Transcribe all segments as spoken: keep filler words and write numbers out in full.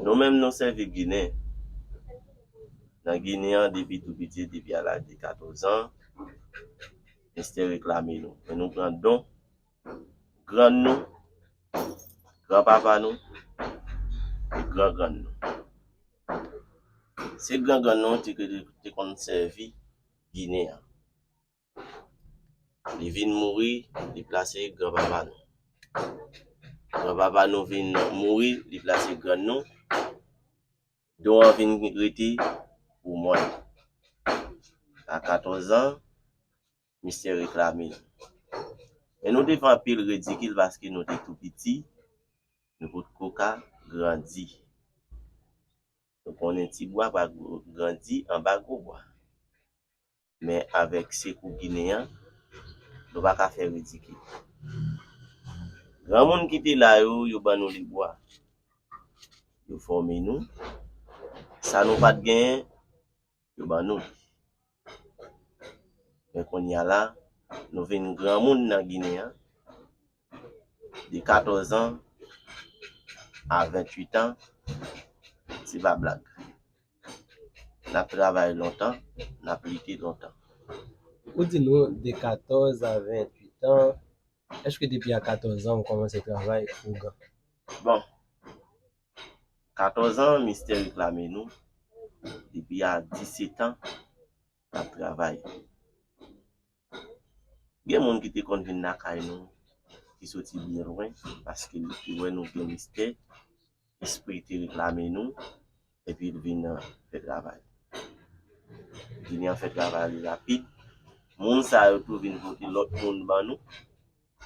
Nou menm nou sèvi Ginen. Nan Ginen an, depi tou piti, depi a laj de katòz an, mistè reklame nou. Men nou pran don, grann nou, granpapa nou, e gran grann nou. Se gran grann nou te, te, te konn sèvi Ginen an. Li vin mouri, li plase granpapa nou. Granpapa nou vin mouri, li plase grann nou. Don an vin rete pou mwen. A katòz an, mistè reklame nou. Men nou te fè anpil ridikil paske nou te tou piti, nou potko ka grandi. Nou konnen ti bwa pa gwo- grandi anba gwo bwa. Men avèk Sekou Ginen an, nou pa ka fè ridikil. Granmoun ki te la yo, yo ban nou lebwa. Yo fòme nou. Sa nou pa t genyen, yo ban nou li. Men kounye a la, nou vin granmoun nan Ginen an. De katòz an a venntuit an, se pa blag. N ap travay lontan, n ap lite lontan. Ou di nou de katòz a venntuit an, èske depi a katòz an ou kòmanse travay ougan? Bon, katòz an, mistè reklame nou. Depi a disèt an, n ap travay. Gen moun ki te konn vin lakay nou, ki soti byen lwen, paske li te wè nou gen mistè, espri te reklame nou, epi l vin, uh, fè travay. Vin an fè travay li rapid. Moun sa yo tou vin pote lòt moun ban nou,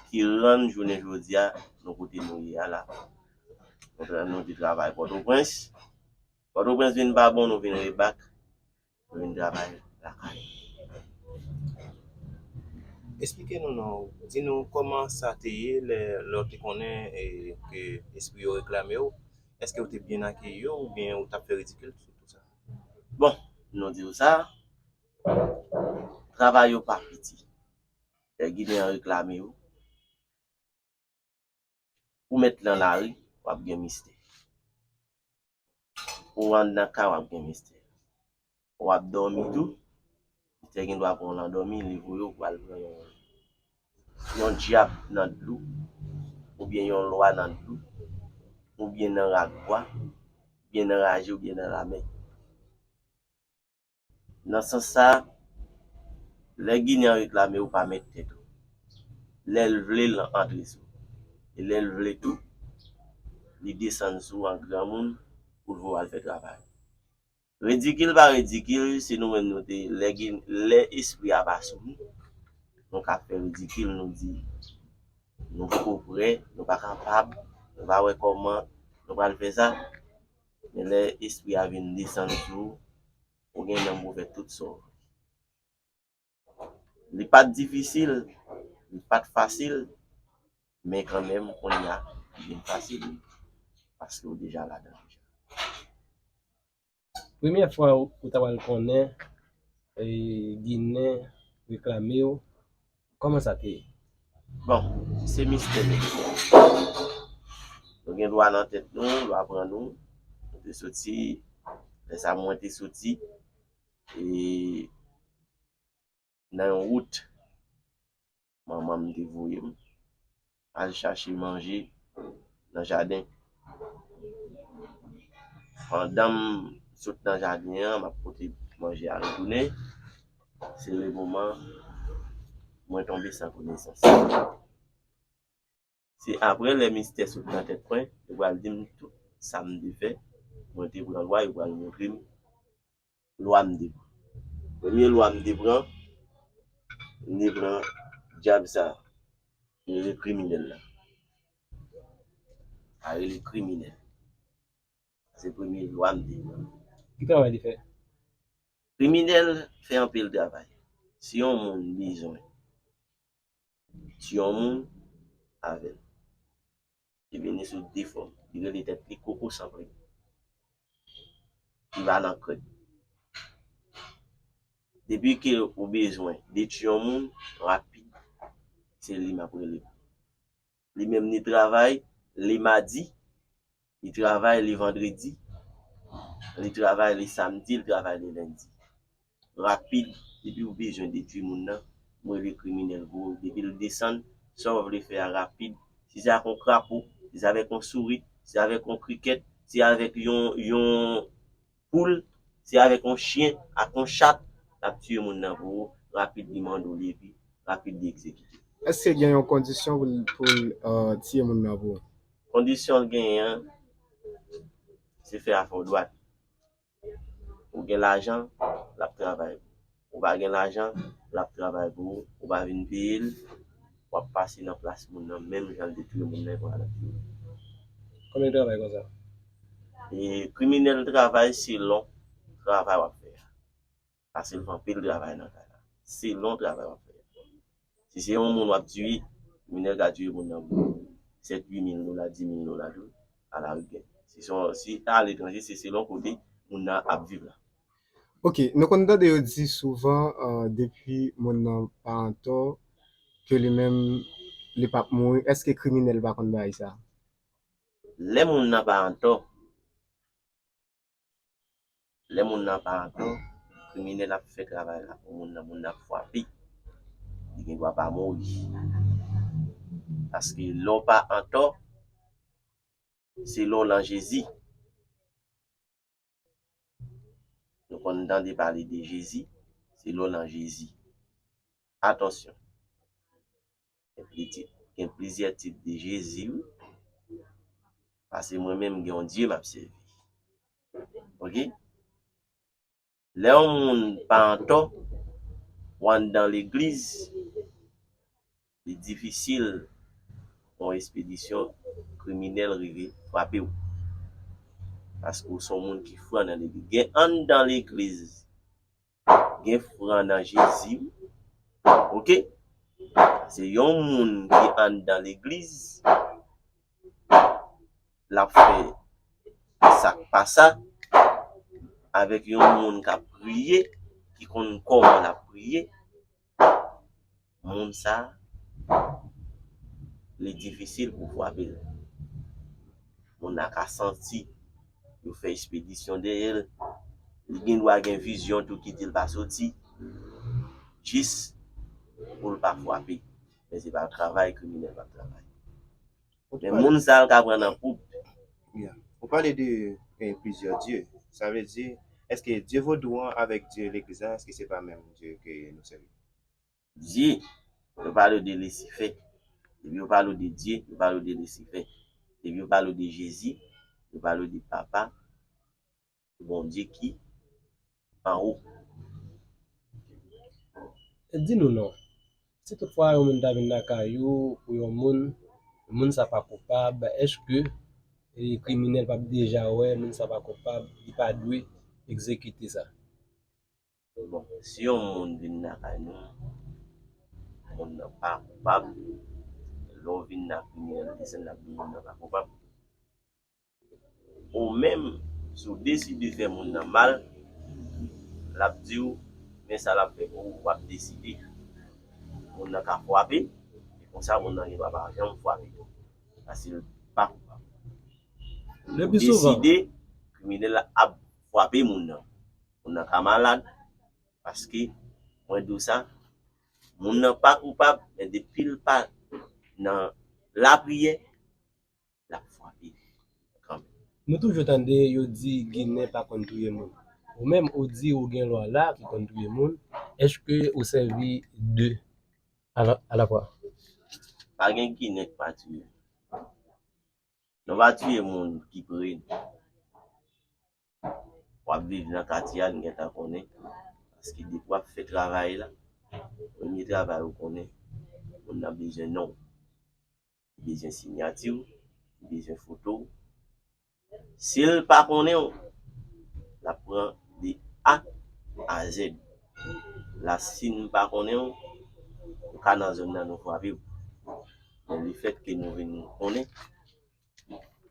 ki rann jounen jodi a, nou kote nou ye a la. Nou, nou te travay Pòtoprens. Pòtoprens vin pa bon, nou vin rebak. Mwen vin travay lakay. Esplike nou non, di nou kòman sa te ye lè, lè w te konnen, e, ke espri yo reklame w. Èske w te byen akeyi yo oubyen ou t ap fè ridikil sou tou sa? Bon, nou di w sa, travay yo pa piti. Lè Ginen an reklame w, ou mèt nan lari, w ap gen mistè. Ou anndan kay, w ap gen mistè. W ap dòmi tou, mistè gen dwa pran w nan dòmi, li voye w pou al pran yon, yon dyab nan dlo, oubyen yon lwa nan dlo, oubyen nan rak bwa, oubyen nan raje, oubyen nan lamè. Nan sans sa, lè Ginen an reklame w, pa mèt tèt ou. Lè l vle, l antre sou ou. E lè l vle tou, li desann sou ou an granmoun pou l voye w al fè travay. Ridikil pa ridikil, se nou menm nou te, lè Gin-, lè espri a pa sou nou, nou ka fè ridikil, nou di, nou poko prè, nou pa kapab, nou pa wè kòman nou pral fè sa. Men lè espri a vin desann sou ou, ou gen nanm pou fè tout sa w vle. Li pa t difisil, li pa t fasil, men kanmenm, kounye a, li vin fasil, paske w deja ladan deja. Premyè fwa ou, ou ta pral konnen, e, Ginen reklame w, kòman sa te ye? Bon, se mistè nèg. Nou gen lwa nan tèt nou, lwa pran nou. Nou te soti, lè sa mwen te soti, e nan yon wout, manman m te voye m al chache manje nan jaden. Pandan m sot nan jaden an, m ap pote manje a retounen, se le moman mwen tonbe san konesans. Se apre lè mistè sot nan tèt mwen, yo pral di m tout sa m te fè, mwen te pran lwa, yo pral montre m lwa m te pran. Premye lwa m te pran, m te pran dyab sa, yo rele kriminèl la. A rele kriminèl. Se premye lwa m te pran. Ki travay li fè? Kriminèl fè anpil travay. Si yon moun bezwen tiye yon moun avè l, li vini sou de fòm. Li rele tèt li Koko San Prim. Li pa nan krèk. Depi ke ou bezwen detwi yon moun rapid, se li m ap rele. Li menm li travay le madi, Li travay le vandredi, li travay le samdi, li travay le lendi. Rapid, depi ou bezwen detwi moun nan, ou rele kriminèl pou ou. Depi l desann, sa w vle fè a rapid. Si se ak yon krapo, si se avèk yon sourit, si se avèk yon krikèt, si se avèk yon, yon poul, si se avèk yon chyen, ak yon chat, l ap tiye moun nan pou ou, rapid li mande w li, epi rapid li egzekite. Èske gen yon kondisyon pou l, pou l, euh, tiye moun nan pou ou? Kondisyon l genyen an, se fè afè w dwat. Ou gen lajan, l ap travay pou ou. Ou pa gen lajan, l ap travay pou ou. Ou pa vin peye l, w ap pase nan plas moun nan, menm jan l te touye moun nan, epi w al ap touye l. Konbyen l travay konsa? E kriminèl travay selon travay w ap fè a. Paske l fè anpil travay nan kay la. Selon travay w ap fè a. Si se yon moun w ap tiye, kriminèl ka tiye moun nan pou sèt, uit mil dola, dis mil dola tou, alarigè. Si se yon, si aletranje, se selon kote moun nan ap viv la. Ok, nou konn tande yo di souvan, euh, depi moun nan pa antò, ke li menm, li p ap mouri. Èske kriminèl pa konn bagay sa? Lè moun nan pa antò, lè moun nan pa antò, kriminèl ap fè travay la pou moun nan, moun nan ap frape. Li gen dwa pa mouri. Paske lè w pa antò, se lè w nan Jezi. Nou konn tande pale de Jezi, se lè w nan Jezi. Atansyon. Gen pli-, gen plizyè tip de Jezi, wi. Paske mwen menm, gen yon Dye m ap sèvi. Ok? Lè yon moun pa antò, ou anndan legliz, li difisil pou yon espedisyon kriminèl rive frape w. Paske w se yon moun ki fran nan legliz. Gen anndan legliz, gen fran nan Jezi, wi. Ok? Se yon moun ki anndan legliz, l ap fè sa k pa sa, avèk yon moun k ap priye, ki konn kòman l ap priye, moun sa a, li difisil pou frape l. Moun nan ka santi yo fè espedisyon dèyè l. Li gen dwa gen vizyon tou ki di l pa soti. Jis pou l pa frape. Men se pa travay kriminèl l ap travay. Men moun sa a l ka pran nan poud. Ou pale de, eh, plizyè Dye. Sa vle di, èske Dye vodou an avèk Dye legliz la, èske se pa menm Dye ke nou sèvi? Dye, yo pale de Lisifè. Depi yo pale de Dye, yo pale de Lisifè. Depi yo pale de Jezi, yo pale de Papa, Bondye ki anwo. Di nou non. Si toutfwa yon moun ta vin lakay ou pou yon moun, moun sa pa koupab, èske, e, kriminèl p ap deja wè moun sa pa koupab, li pa dwe egzekite sa? Bon, si yon moun vin lakay nou, moun nan pa koupab, lè w vin la, kriminèl desann, l ap di moun nan pa koupab. Ou menm, si w deside fè moun nan mal, l ap di w, men sa l ap fè pou ou, w ap deside. Moun nan ka frape, e konsa moun nan gen dwa pa janm frape tou. Paske l pa koupab. Ou deside, kriminèl la ap frape moun nan. Moun nan ka malad, paske, mwen di w sa, moun nan pa koupab, men depi l pa nan lapriyè, l ap frape kanmenm. Nou toujou tande yo di Ginen pa konn touye moun. Ou menm ou di ou gen lwa la ki konn touye moun. Èske ou sèvi de a la, a la fwa? Pa gen Ginen ki pa touye. Nou pa touye moun ki pre nou. W ap viv nan katye a, n gentan konnen. Paske depi w ap fè travay la, premye travay ou konnen, moun nan bezwen non w. Li bezwen siyati w, li bezwen foto w. Si l pa konnen w, l ap pran de A a Z. La, si n pa konnen w, ou ka nan zòn nan, nou frape w. Men lefètke nou vin konnen,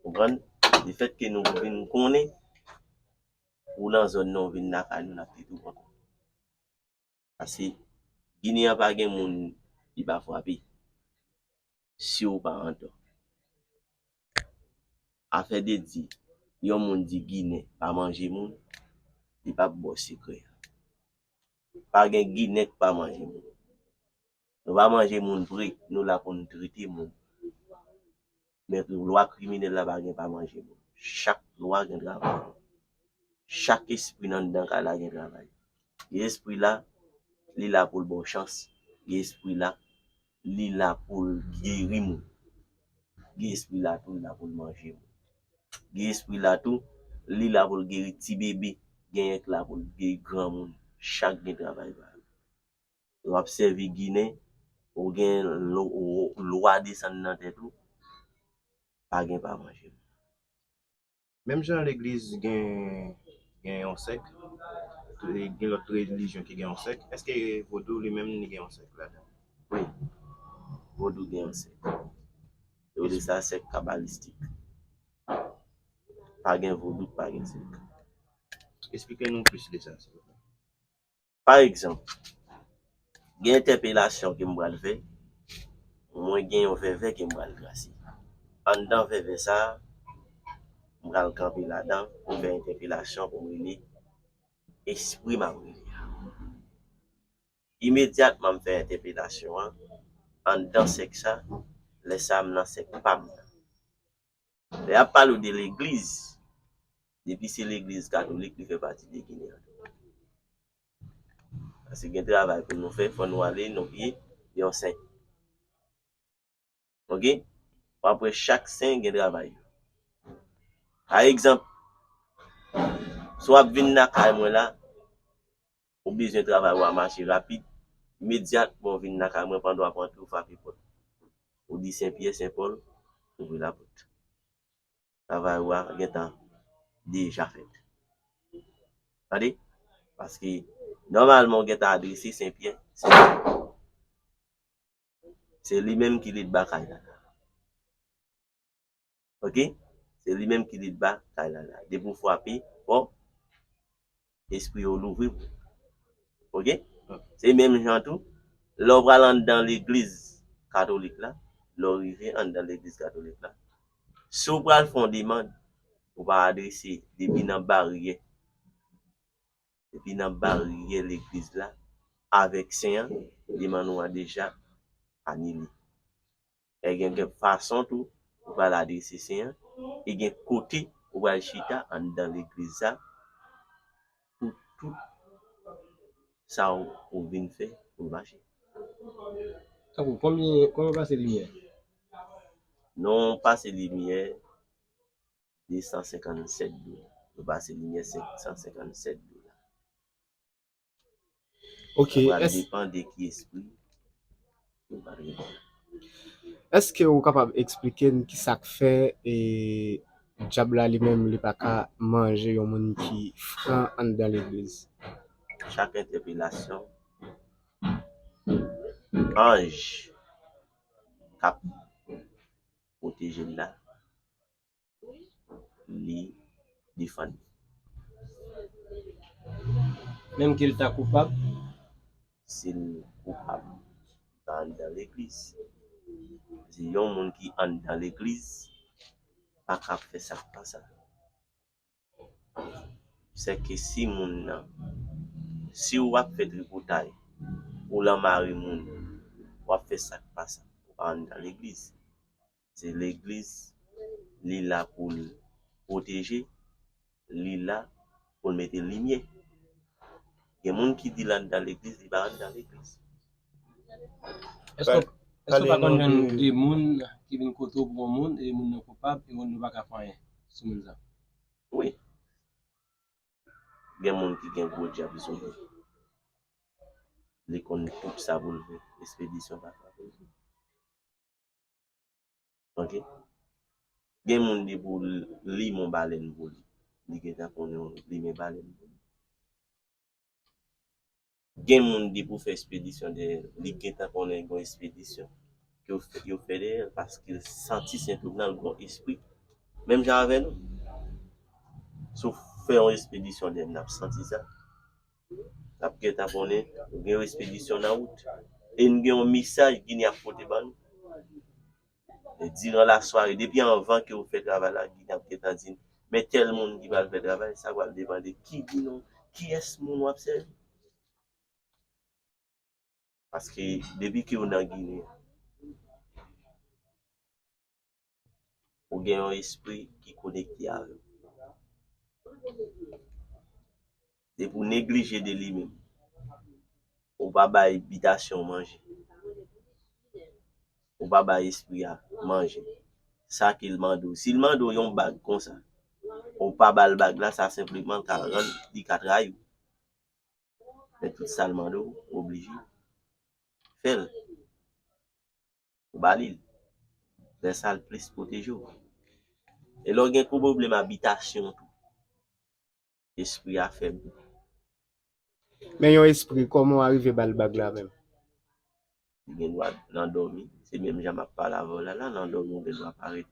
konprann? Lefètke nou vin konnen, ou nan zòn nan, ou vin lakay nou, n ap trete w ankò. Paske Ginen an pa gen moun li pa frape. Si w pa antò. Afè de di, yon moun di Ginen pa manje moun, li p ap ba w sekrè a. Pa gen Ginen k pa manje moun. Nou pa manje moun vre, nou la pou n trete moun. Men lwa kriminèl la pa gen pa manje moun. Chak lwa gen travay. Chak espri nan anndan kay la gen travay. Gen espri la, li la pou l ba w chans. Gen espri la, li la pou l geri moun. Gen espri la tou, li la pou l manje moun. Gen espri la tou, li la pou l geri ti bebe. Genyen k la pou l geri granmoun. Chak gen travay pa yo. Lè w ap sèvi Ginen, ou gen lo- lwa desann nan tèt ou, pa gen pa manje. Menm jan legliz gen gen yon sèk, gen lòt relijyon ki gen yon sèk, èske vodou li menm li gen yon sèk ladan? Wi, vodou gen yon sèk. Yo rele sa sèk kabalistik. Pa gen vodou, pa gen sèk. Esplike nou plis de sa, silvouplè. Pa egzanp, gen entèpelasyon ke m pral fè, mwen gen yon vèvè ke m pral trase. Anndan vèvè sa a, m pral kanpe ladan pou m fè entèpelasyon pou m rele espri m ap rele a. Imedyatman m fè entèpelasyon an, anndan sèk sa, lè sa a m nan sèk pa m nan. Lè y ap pale w de legliz, depi se legliz katolik, li fè pati de Ginen an tou. Paske gen travay pou nou fè, fò nou ale nan pye yon sen. Oke? W ap wè chak sen gen travay yo. Pa egzanp, si w ap vin lakay mwen la, ou bezwen travay ou a mache rapid, imedyatman w vin lakay mwen pandan w ap rantre, ou frape pòt. Ou di Sen Pyè, Sen Pòl, ouvri lapòt. Travay ou a gentan deja fèt. Tande? Paske nòmalman ou gentan adrese Sen Pyè, Sen Pòl. Se li menm ki lit ba kay la la. Oke? Se li menm ki lit ba kay la la. Depi w frape, fò espri yo louvri pou ou. Oke? Se menm jan tou, lè w pral anndan legliz katolik la, lè w rive anndan legliz katolik la, si w pral fè yon demann, ou pa adrese depi nan baryè, depi nan baryè legliz la, avèk sen an, demann ou an deja anile. E gen, gen fason tou ou pral adrese sen an, e gen kote ou pral chita anndan legliz la pou tout sa ou, ou vin fè pou l mache. Tankou, konbyen, konbyen w pase limyè? Non, pase limyè de san senkannsèt dola. Nou pase limyè senk san senkannsèt dola. Ok, sa pral depann de ki espri nou pral rele. Èske ou kapab eksplike n ki sa k fè e dyab la li menm li pa ka manje yon moun ki fran anndan legliz? Chak entèpelasyon, anj k ap pwoteje l la, li defann li. Menm ke l ta koupab? Si l koupab, li pa anndan legliz. Se yon moun ki anndan legliz pa ka ap fè sa k pa sa. Sèke si moun nan, si w ap fè tripotay, ou lanmari moun, w ap fè sa k pa sa, ou pa anndan legliz. Se legliz, li la pou l pwoteje, li la pou l mete limyè. Gen moun ki di l anndan legliz, li pa anndan legliz. Èske, èske w pa konn jwenn de moun ki vin kote w pou yon moun, e moun nan koupab, e moun nan pa ka fè anyen sou moun sa? Wi. Gen moun ki gen gwo dyab sou li. Li konn tout sa pou l fè, espedisyon pa fè pou li. Ok? Gen moun depi w limen yon balèn pou li, li gentan konnen w limen balèn pou li. Gen moun depi w fè espedisyon dèyè l, li gentan konnen gen yon espedisyon ke yo fè, yo fè dèyè l paske l santi sentòm nan, l gen yon espri. Menm jan avè nou. Si w fè yon espedisyon dèyè m, n ap santi sa. N ap gentan konnen nou gen yon espedisyon nan wout. E n gen yon mesaj Ginen ap pote ban nou. E diran lasware, depi anvan ke w fè travay la, Ginen ap gentan di, men tèl moun ki pral fè travay, sa pral depann de ki Ginen, kiyès moun w ap sèvi. Paske depi ke w nan Ginen, ou gen yon espri ki konekte avè w. Depi w neglije de li menm, ou pa bay bitasyon manje, ou pa bay espri a manje, sa ke l mande w. Si l mande w yon bag konsa, ou pa ba l bag la, sa senpleman ka rann li ka trayi w. Men tout sa l mande w, ou oblije fè l. Ou ba li l. Lè sa l plis pwoteje w. E lè w gen kou pwoblèm abitasyon tou, espri a fèb. Men yon espri, kòman w arive ba l bag la menm? Li gen dwa nan dòmi. Se menm jan m ap pale avè w la, la, nan dòmi, ou gen dwa parèt.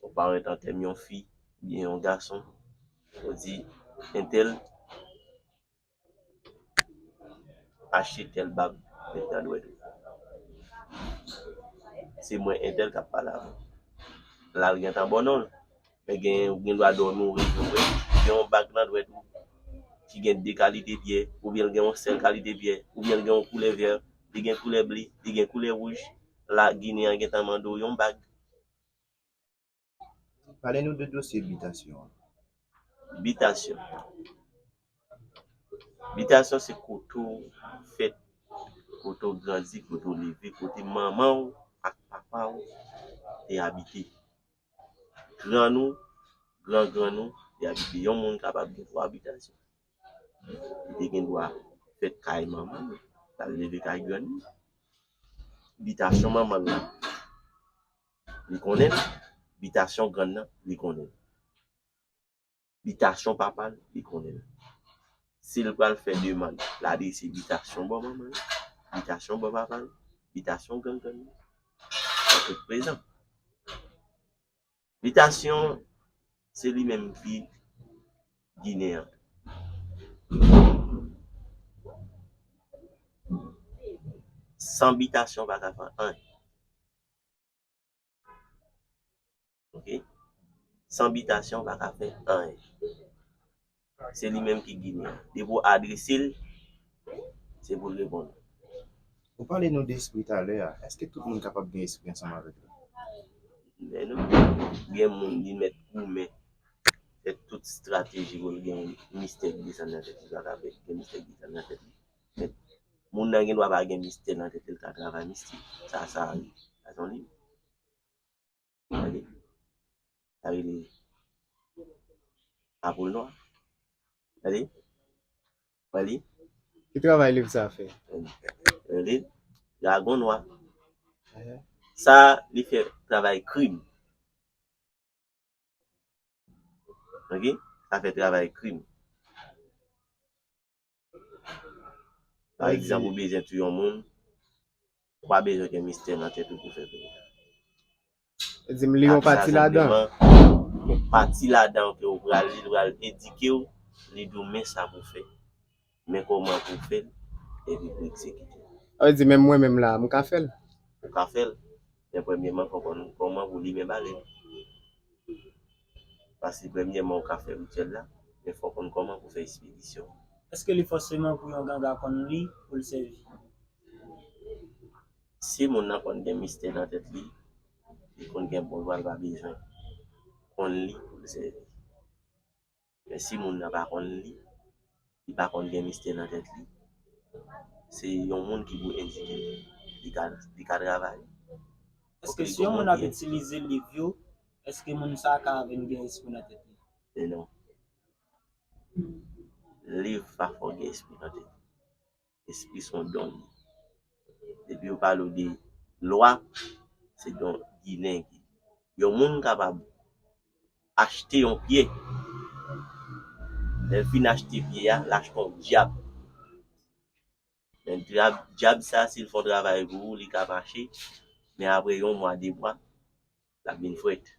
Ou parèt an tèm yon fi, oubyen yon gason. Ou di, entèl, achte tèl bag, met nan dwèt ou. Se mwen entèl k ap pale avè w. La, l gentan ba w non l. Men gen, ou gen dwa dòmi, ou reve, ou wè, gen yon bag nan dwèt ou ki gen de kalite pyè, oubyen l gen yon sèl kalite pyè, oubyen l gen yon koulè vè, li gen koulè ble, li gen koulè wouj. La, Ginen an gentan mande w yon bag. Pale nou de dosye bitasyon an. Bitasyon. Bitasyon se kote w fèt, kote w grandi, kote w leve, kote manman w ak papa w te abite. Grann ou, gran grann ou te abite. Yon moun kapab gen twa bitasyon. Li te gen dwa fèt kay manman l, l al leve kay grann li. Bitasyon manman l lan, li konnen l. Bitasyon grann nan, li konnen l. Bitasyon papa l, li konnen l. Si l pral fè demann, l a di se bitasyon bò manman l, bitasyon bò papa l, bitasyon grann grann li. Sa tout prezan. Bitasyon, se li menm ki Ginen an. San bitasyon, pa ka fè anyen. Ok? San bitasyon, pa ka fè anyen. Se li menm ki Ginen an. Depi w adrese l, se pou l reponn ou. Ou pale nou de espri talè a. Èske tout moun kapab gen espri ansanm avèk li? Men non. Gen moun li mèt goumen, fè tout estrateji pou l gen mistè ki desann nan tèt li, pa ka fè gen mistè ki desann nan tèt li. Men moun nan gen dwa pa gen mistè nan tèt li, l ka travay mistè. Sa, sa, sa se yon liv. Gade. Sa rele Apoul Nwa. Gade. Wè li? Ki travay liv sa fè? Li, Dragon Nwa. Sa, li fè travay krim. Ok? Sa fè travay krim. Pa egzanp, ou bezwen touye yon moun, ou pa bezwen gen mistè nan tèt ou pou fè peyi a. Di m li yon pati ladan. Yon pati ladan ke ou pral li, li pral edike w, li di w men sa pou fè. Men kòman pou fè l, epi pou egzekite. Sa vle di menm mwen menm la, m ka fè l? Ou ka fè l. Men premyèman, fò w konn kòman pou limen balèn. Paske premyèman, ou ka fè rityèl la, men fò w konn kòman pou fè espedisyon. Èske li fòseman pou yon ganga konn li pou l sèvi? Si moun nan konn gen mistè nan tèt li, li konn gen bon dwa l pa bezwen konn li pou l sèvi. Men si moun nan pa konn li, li pa konn gen mistè nan tèt li, se yon moun ki pou endike l. Li ka, li ka travay. Èske si yon moun ap itilize liv yo, èske moun sa a ka vin gen espri nan tèt li? Men non. Liv pa fè w gen espri nan tèt. Espri se yon don li ye. Depi yo pale w de lwa, se don Ginen ki. Yon moun kapab achte yon pyè. Lè l fin achte pyè a, l achte yon dyab. Men dyab, dyab sa, si l fè yon travay pou ou, li ka mache. Men apre yon mwa, de mwa, l ap vin frèt.